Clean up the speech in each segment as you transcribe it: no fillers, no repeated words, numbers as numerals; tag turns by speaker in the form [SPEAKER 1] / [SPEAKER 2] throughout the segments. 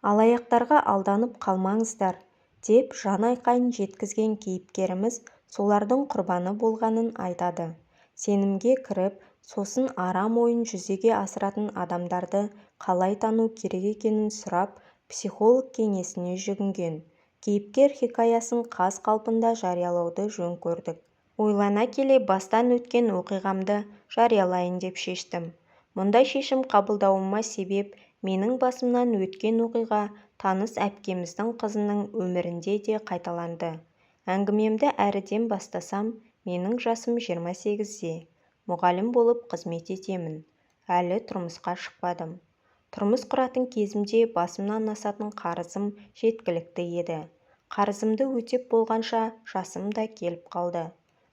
[SPEAKER 1] Алаяқтарға алданып қалмаңыздар, деп жан айқайын жеткізген кейіпкеріміз солардың құрбаны болғанын айтады. Сенімге кіріп, сосын арам ойын жүзеге асыратын адамдарды қалай тану керек екенін сұрап, психолог кеңесіне жүгінген. Кейіпкер хикаясын қаз-қалпында жариялауды жөн көрдік. Ойлана келе бастан өткен оқиғамды жариялайын деп шештім. Мұндай шешім қабылдауыма себеп менің басымнан өткен оқиға таныс әпкеміздің қызының өмірінде де қайталанды. Әңгімемді әріден бастасам, менің жасым 28-де. Мұғалім болып қызмет етемін. Әлі тұрмысқа шықпадым. Тұрмыс құратын кезімде басымнан асатын қарызым жеткілікті еді. Қарызымды өтеп болғанша жасым да келіп қалды.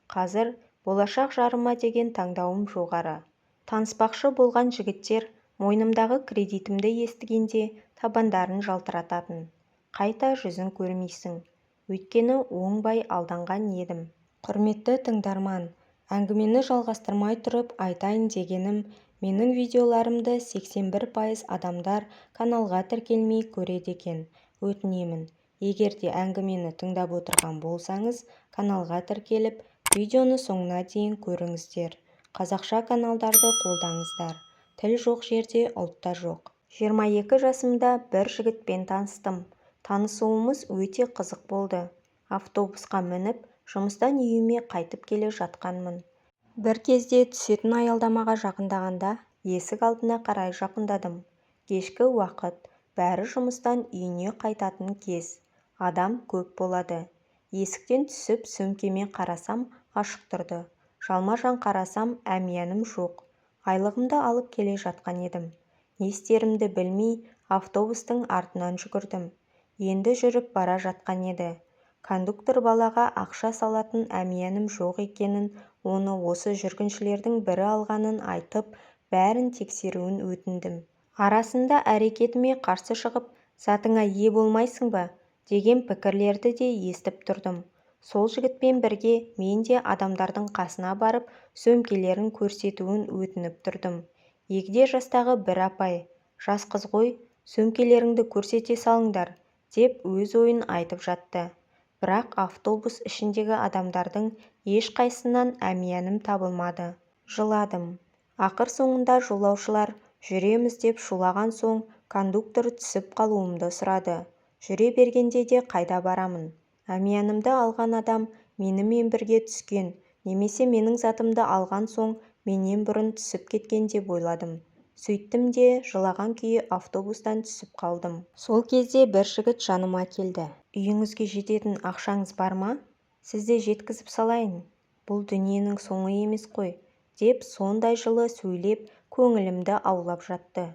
[SPEAKER 1] Қазір болашақ жарыма деген таңдауым жоғары. Таныспақшы болған жігіттер мойнымдағы кредитімді естігенде табандарын жалтырататын. Қайта жүзін көрмейсің. Өйткені оңбай алданған едім. Құрметті тыңдарман, әңгімені жалғастырмай тұрып айтайын дегенім, менің видеоларымды 81% адамдар каналға тіркелмей көреді екен. Өтінемін, егер де әңгімені тыңдап отырған болсаңыз, каналға тіркеліп, видеоны соңына дейін көріңіздер. Қазақша каналдарды қолдаңыздар. Тіл жоқ жерде ұлт та жоқ. 22 жасымда бір жігітпен таныстым. Танысуымыз өте қызық болды. Автобусқа мініп, жұмыстан үйіме қайтып келе жатқанмын. Бір кезде түсетін аялдамаға жақындағанда есік алдына қарай жақындадым. Кешкі уақыт, бәрі жұмыстан үйіне қайтатын кез. Адам көп болады. Есіктен түсіп сөмкеме қарасам ашық тұрды. Жалма-жан қарасам әмияным жоқ. Айлығымды алып келе жатқан едім. Не істерімді білмей автобустың артынан жүгірдім. Енді жүріп бара жатқан еді. Кондуктор балаға ақша салатын әмияным жоқ екенін, оны осы жүргіншілердің бірі алғанын айтып, бәрін тексеруін өтіндім. Арасында әрекетіме қарсы шығып, затыңа ие болмайсың ба деген пікірлерді де естіп тұрдым. Сол жігітпен бірге мен де адамдардың қасына барып, сөмкелерін көрсетуін өтініп тұрдым. Егде жастағы бір апай, жас қыз ғой, сөмкелеріңді көрсете салыңдар, деп өз ойын айтып жатты. Бірақ автобус ішіндегі адамдардың ешқайсысынан әмияным табылмады. Жыладым. Ақыр соңында жолаушылар жүреміз деп шулаған соң кондуктор түсіп қалуымды сұрады. Жүре бергенде де қайда барамын? Әмиянымды алған адам менімен бірге түскен немесе менің затымды алған соң менен бұрын түсіп кеткен деп ойладым. Сөйттім де жылаған күйі автобустан түсіп қалдым. Сол кезде бір жігіт жаныма келді. Үйіңізге жететін ақшаңыз бар ма? Сізді жеткізіп салайын. Бұл дүниенің соңы емес қой, деп сондай жылы сөйлеп көңілімді аулап жатты.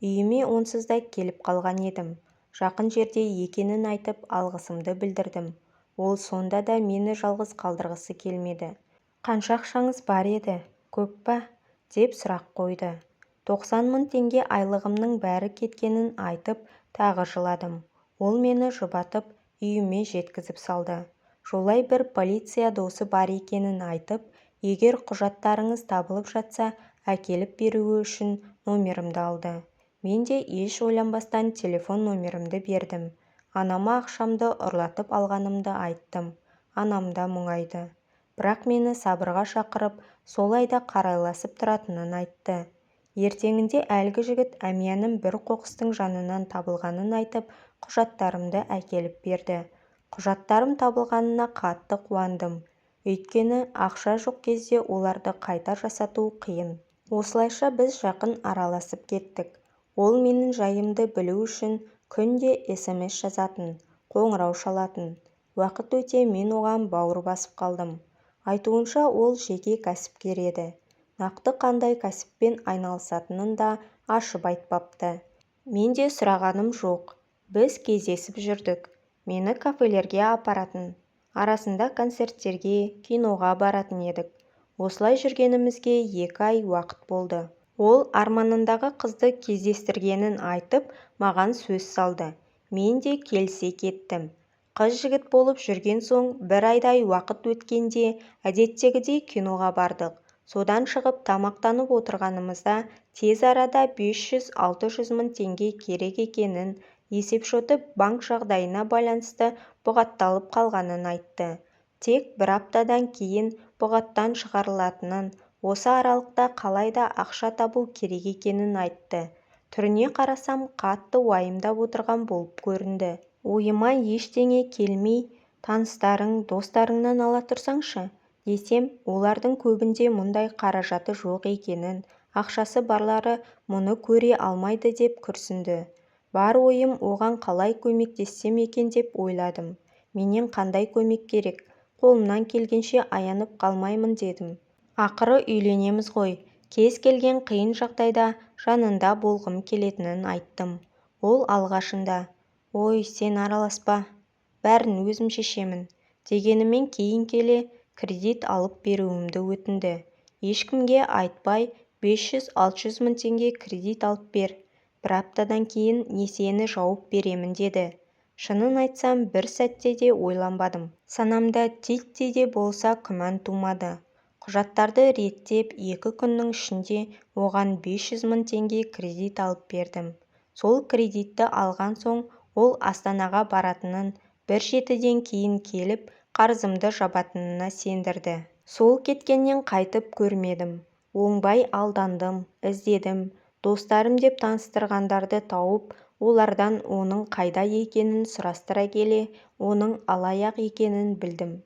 [SPEAKER 1] Үйіме онсыз да келіп қалған едім. Жақын жерде екенін айтып алғысымды білдірдім. Ол сонда да мені жалғыз қалдырғысы келмеді. Қанша ақшаңыз бар еді, көп па? Деп сұрақ қойды. 90 мың теңге айлығымның бәрі кеткенін айтып тағы жыладым. Ол мені жұбатып, үйіме жеткізіп салды. Жолай бір полиция досы бар екенін айтып, егер құжаттарыңыз табылып жатса әкеліп беруі үшін номерімді алды. Мен де еш ойланбастан телефон номерімді бердім. Анама ақшамды ұрлатып алғанымды айттым. Анам да мұңайды. Бірақ мені сабырға шақырып, солай да қарайласып тұратынын айтты. Ертеңінде әлгі жігіт әмияным бір қоқыстың жанынан табылғанын айтып, құжаттарымды әкеліп берді. Құжаттарым табылғанына қатты қуандым. Өйткені ақша жоқ кезде оларды қайта жасату қиын. Осылайша біз жақын араласып кеттік. Ол менің жайымды білу үшін күнде смс жазатын, қоңырау шалатын. Уақыт өте мен оған бауыр басып қалдым. Айтуынша ол жеке кәсіпкер еді. Нақты қандай кәсіппен айналысатынын да ашып айтпапты. Мен де сұрағаным жоқ. Біз кездесіп жүрдік. Мені кафелерге апаратын. Арасында концерттерге, киноға баратын едік. Осылай жүргенімізге 2 ай уақыт болды. Ол арманындағы қызды кездестіргенін айтып, маған сөз салды. Мен де келісе кеттім. Қыз-жігіт болып жүрген соң бір айдай уақыт өткенде әдеттегідей киноға бардық. Содан шығып тамақтанып отырғанымызда тез арада 500-600 мың теңге керек екенін, Есепшоты банк жағдайына байланысты бұғатталып қалғанын айтты. Тек бір аптадан кейін бұғаттан шығарылатынын, осы аралықта қалай да ақша табу керек екенін айтты. Түріне қарасам, қатты уайымдап отырған болып көрінді. Ойыма ештеңе келмей, таныстарың, достарыңнан ала тұрсаңшы, десем, олардың көбінде мұндай қаражаты жоқ екенін, ақшасы барлары мұны көре алмайды деп күрсінді. Бар ойым оған қалай көмектессем екен деп ойладым. Менен қандай көмек керек, қолымнан келгенше аянып қалмаймын дедім. Ақыры үйленеміз ғой, кез келген қиын жағдайда жанында болғым келетінін айттым. Ол алғашында Ой, сен араласпа, бәрін өзім шешемін дегенімен кейін келе кредит алып беруімді өтінді. Ешкімге айтпай 500-600 мың теңге кредит алып бер, бір аптадан кейін несиені жауып беремін деді. Шынын айтсам, бір сәтте де ойланбадым. Санамда титтей де болса күмән тумады. Құжаттарды реттеп, 2 күннің ішінде оған 500 мың теңге кредит алып бердім. Сол кредитті алған соң ол Астанаға баратынын, бір жетіден кейін келіп, қарызымды жабатынына сендірді. Сол кеткеннен қайтып көрмедім. Оңбай алдандым, іздедім, достарым деп таныстырғандарды тауып, олардан оның қайда екенін сұрастыра келе, оның алаяқ екенін білдім.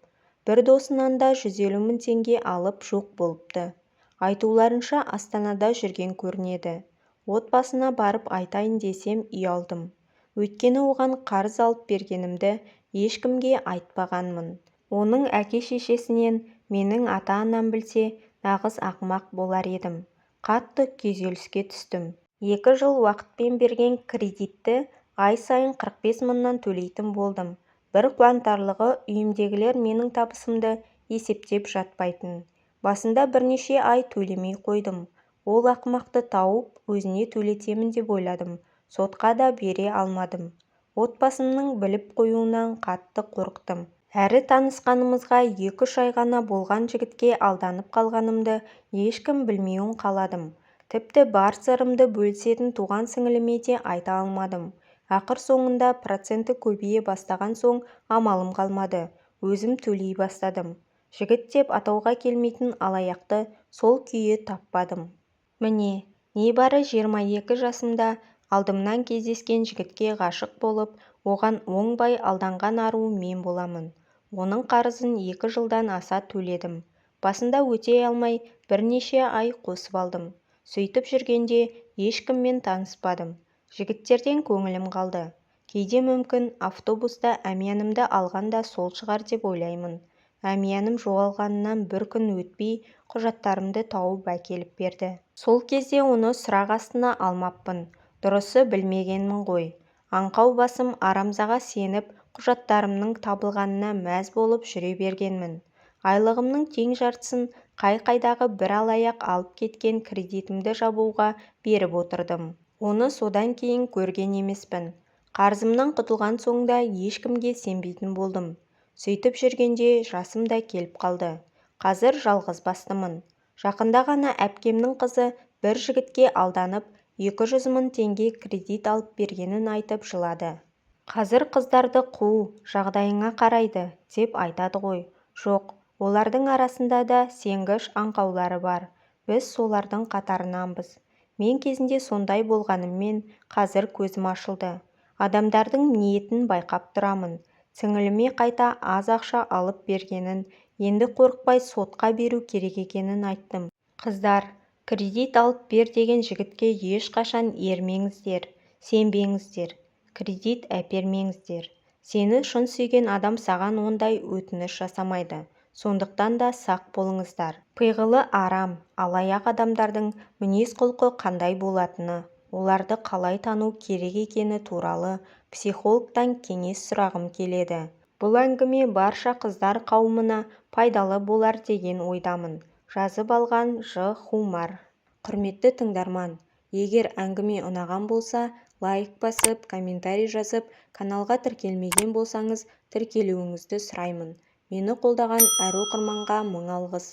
[SPEAKER 1] Бір досынан да 150 мың теңге алып жоқ болыпты. Айтуларынша Астанада жүрген көрінеді. Отбасына барып айтайын десем ұялдым. Өйткені оған қарыз алып бергенімді ешкімге айтпағанмын. Оның әке-шешесінен менің ата-анам білсе, нағыз ақымақ болар едім. Қатты күйзеліске түстім. 2 жыл уақытпен берген кредитті ай сайын 45 мыңнан төлейтін болдым. Бір қуантарлығы үйімдегілер менің табысымды есептеп жатпайтын. Басында бірнеше ай төлемей қойдым. Ол ақымақты тауып, өзіне төлетемін деп ойладым. Сотқа да бере алмадым. Отбасымның біліп қоюынан қатты қорықтым. Әрі танысқанымызға 2-3 ай ғана болған жігітке алданып қалғанымды ешкім білмеуін қаладым. Тіпті бар сырымды бөлісетін туған сіңіліме де айта алмадым. Ақыр соңында проценті көбейе бастаған соң амалым қалмады, өзім төлей бастадым. Жігіт деп атауға келмейтін алаяқты сол күйі таппадым. Міне, небары 22 жасымда алдымнан кездескен жігітке ғашық болып, оған оңбай алданған ару мен боламын. Оның қарызын 2 жылдан аса төледім. Басында өтей алмай, бірнеше ай қосып алдым. Сөйтіп жүргенде ешкіммен таныспадым. Жігіттерден көңілім қалды. Кейде мүмкін автобуста әмиянымды алған да сол шығар деп ойлаймын. Әмияным жоғалғанынан бір күн өтпей құжаттарымды тауып әкеліп берді. Сол кезде оны сұрақ астына алмаппын. Дұрысы білмегенмін ғой. Аңқау басым арамзаға сеніп, құжаттарымның табылғанына мәз болып жүре бергенмін. Айлығымның тең жартысын қай-қайдағы бір алаяқ алып кеткен кредитімді жабуға беріп отырдым. Оны содан кейін көрген емеспін. Қарызымнан құтылған соң да ешкімге сенбейтін болдым. Сөйтіп жүргенде жасым да келіп қалды. Қазір жалғызбастымын. Жақында ғана әпкемнің қызы бір жігітке алданып, 200 мың теңге кредит алып бергенін айтып жылады. Қазір қыздарды қу, жағдайыңа қарайды деп айтады ғой. Жоқ, олардың арасында да сенгіш аңқаулары бар. Біз солардың қатарынанбыз. Мен кезінде сондай болғаныммен, қазір көзім ашылды. Адамдардың ниетін байқап тұрамын. Сіңіліме қайта аз ақша алып бергенін, енді қорықпай сотқа беру керек екенін айттым. Қыздар, кредит алып бер деген жігітке ешқашан ермеңіздер, сенбеңіздер, кредит әпермеңіздер. Сені шын сүйген адам саған ондай өтініш жасамайды. Сондықтан да сақ болыңыздар. Пиғылы арам, алаяқ адамдардың мінез-құлқы қандай болатыны, оларды қалай тану керек екені туралы психологтан кеңес сұрағым келеді. Бұл әңгіме барша қыздар қауымына пайдалы болар деген ойдамын. Жазып алған Ж. Хумар. Құрметті тыңдарман, егер әңгіме ұнаған болса, лайк басып, комментарий жазып, каналға тіркелмеген болсаңыз, тіркелуіңізді сұраймын. Мені қолдаған әр оқырманға мың алғыс.